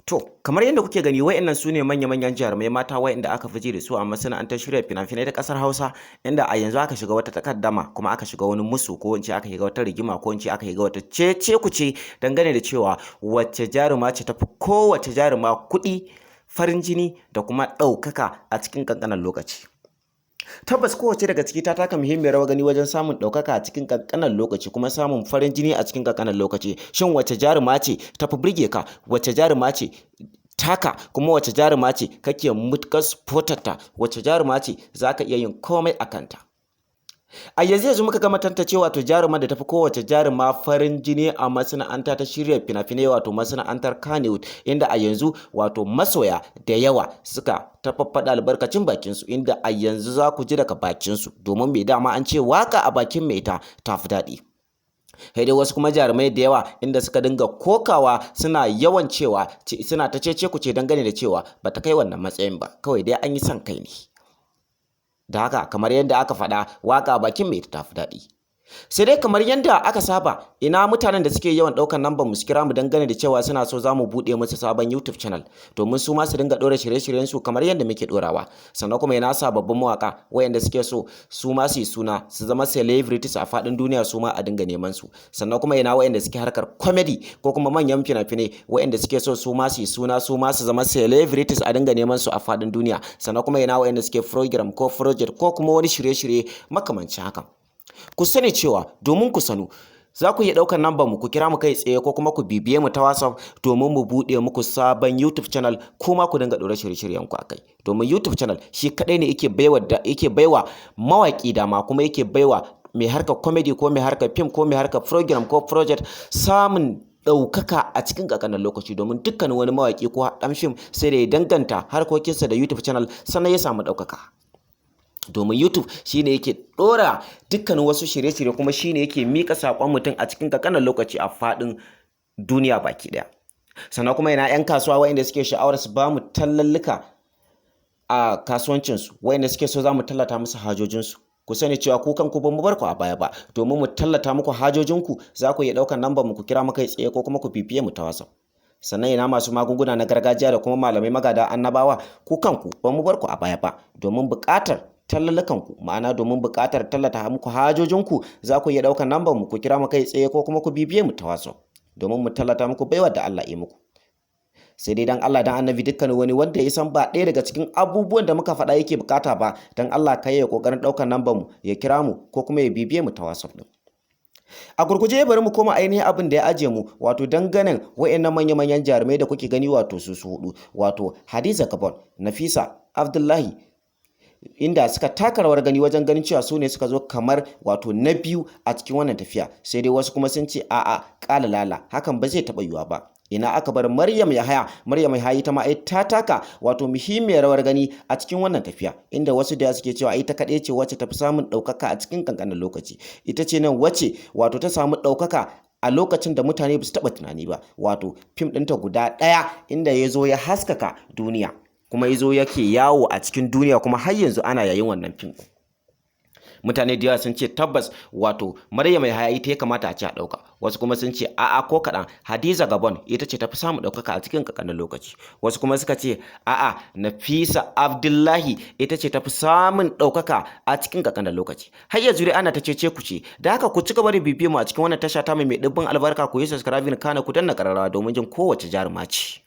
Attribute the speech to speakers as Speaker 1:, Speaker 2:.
Speaker 1: To, kamar yadda kuke gani, wa'innan su ne manya-manyan jarumai mata wa'inda aka fi ji da su a masana'antar shirya fina-finai ta ƙasar Hausa, inda a yanzu aka shiga wata takaddama, kuma aka shiga wani musu, ko in ce aka shiga wata rigima, ko in ce aka shiga wata cece-kuce dangane da cewa wacce jaruma ce tafi kowace jaruma kuɗi, farin jini da kuma ɗaukaka a cikin ƙanƙanin lokaci. Tabbas, kowace daga ciki ta taka muhimmiyar rawar gani wajen samun ɗaukaka a cikin ƙanƙanin lokaci, kuma samun farin jini a cikin ƙanƙanin lokaci. Shin wace jaruma ce tafi burge ka? Wace jaruma ce taka? Kuma wace jaruma ce kake matuƙar supportar ta? Wace jaruma ce za ka iya yin komai a kanta? A yanzu muka gama tantance wato jarumar da tafi kowace jaruma farin jini a masana'anta ta shirya fina-finai, wato masana'antar Kannywood, inda a yanzu wato masoya da yawa suka ta faffaɗa albarkacin bakinsu, inda a yanzu za ku ji daga bakinsu, domin mai dama an ce waka a bakin mai ita ta fi daɗi. Sai dai wasu kuma jarumai da yawa inda suka dinga kokawa, suna yawan cewa, suna ta cece kuce dangane da cewa bata kai wannan matsayin ba, kawai dai an yi son kai ne. Da haka, kamar yadda aka faɗa, waka bakin mai ta fi daɗi. Sai dai, kamar yadda aka saba, ina mutanen da suke yawan ɗaukar lambar mu su kira mu dangane da cewa suna so za mu buɗe musu sabon YouTube channel domin su ma su dinga ɗora shirye-shiryen su kamar yadda muke ɗorawa? Sannan kuma ina sababbin mawaƙa wayanda suke so su ma su yi suna, su zama celebrities a faɗin duniya, su ma a dinga neman su? Sannan kuma ina wayanda suke harkar comedy ko kuma manyan fina-finai wayanda suke so su ma su yi suna, su ma su zama celebrities, a dinga neman su a faɗin duniya? Sannan kuma ina wayanda suke program ko project ko kuma wani shirye-shirye makamancin haka? Ku sani cewa domin ku sanu, za ku iya ɗaukar nambar mu ku kira mu kai tsaye, ko kuma ku bibiye mu ta WhatsApp domin mu buɗe muku sabon YouTube channel, kuma ku dinga ɗora shirye-shiryen ku akai. Domin YouTube channel shi kaɗai ne yake baiwa mawaƙi dama, kuma yake baiwa mai harkar comedy ko mai harkar film ko mai harkar program ko project samun ɗaukaka a cikin ƙanƙanin lokaci, domin dukkanin wani mawaƙi ko ɗan fim sai da ya danganta harkokinsa da YouTube channel sannan ya samu ɗaukaka. Domin YouTube shine yake ɗora dukkanin wasu shirye-shirye, kuma shine yake mika saƙon mutum a cikin ƙanƙanin lokaci a faɗin duniya baki ɗaya. Sannan kuma ina 'yan kasuwa waɗanda suke sha'awar su ba mu tallalluka a kasuwancinsu, waɗanda suke so za mu tallata musu hajojinsu? Ku sani cewa ku kanku ba mu bar ku a baya ba. Domin mu tallata muku hajojinku, za ku iya ɗaukar lambar mu ku kira mu kai tsaye, ko kuma ku bibiye mu ta WhatsApp. Sannan ina masu magunguna na gargajiya da kuma malamai magada annabawa? Ku kanku ba mu bar ku a baya ba. Domin buƙatar tallalukanku, ma'ana domin buƙatar tallata muku hajojinku, za ku iya ɗaukar lambar mu ku kira mu kai tsaye, ko kuma ku bibiye mu ta WhatsApp domin mu tallata muku baiwar da Allah ya muku. Sai dai, dan Allah dan Annabi, dukkan wani wanda ya san ba ɗaya daga cikin abubuwan da muka faɗa yake bukata ba, dan Allah kai ya kokarin ɗaukar lambar mu ya kira mu, ko kuma ya bibiye mu ta WhatsApp din. A gurguje, bari mu koma ainihin abin da ya aje mu, wato danganen wayannan manya-manyan jarumai da kuke gani, wato su su hudu, wato Hadiza Gabon, Nafisa Abdullahi, inda suka taka rawar gani wajen ganin cewa su ne suka zo kamar wato na biyu a cikin wannan tafiya. Sai dai wasu kuma sun ce a'a, kala lala, hakan ba zai taɓa yiwuwa ba. Ina aka bar Maryam Yahaya? Maryam Yahaya ita ma ai ta taka wato muhimmiyar rawar gani a cikin wannan tafiya, inda wasu da suke cewa ai ta kaɗai ce wacce tafi samun ɗaukaka a cikin kankanin lokaci. Ita ce nan wacce wato ta samu ɗaukaka a lokacin da mutane ba su taɓa tunani ba, wato fim ɗinta guda ɗaya inda ya zo ya haskaka duniya, kuma ya zo yake yawo a cikin duniya, kuma har yanzu ana yayin wannan fim. Mutane da yawa sun ce tabbas wato Maryam Yahaya ita ya kamata a ce a ɗauka. Wasu kuma sun ce a'a, ko kaɗan, Hadiza Gabon ita ce tafi samun ɗaukaka a cikin ƙanƙanin lokaci. Wasu kuma suka ce a'a, Nafisa Abdullahi ita ce tafi samun ɗaukaka a cikin ƙanƙanin lokaci. Har yanzu dai ana ta cece ku ce. Da haka, ku ci gaba da bibiyar mu a cikin wannan tasha ta mai ɗimbin albarka. Ku yi subscribing, kana ku danna ƙararrawa domin jin kowace jaruma ce.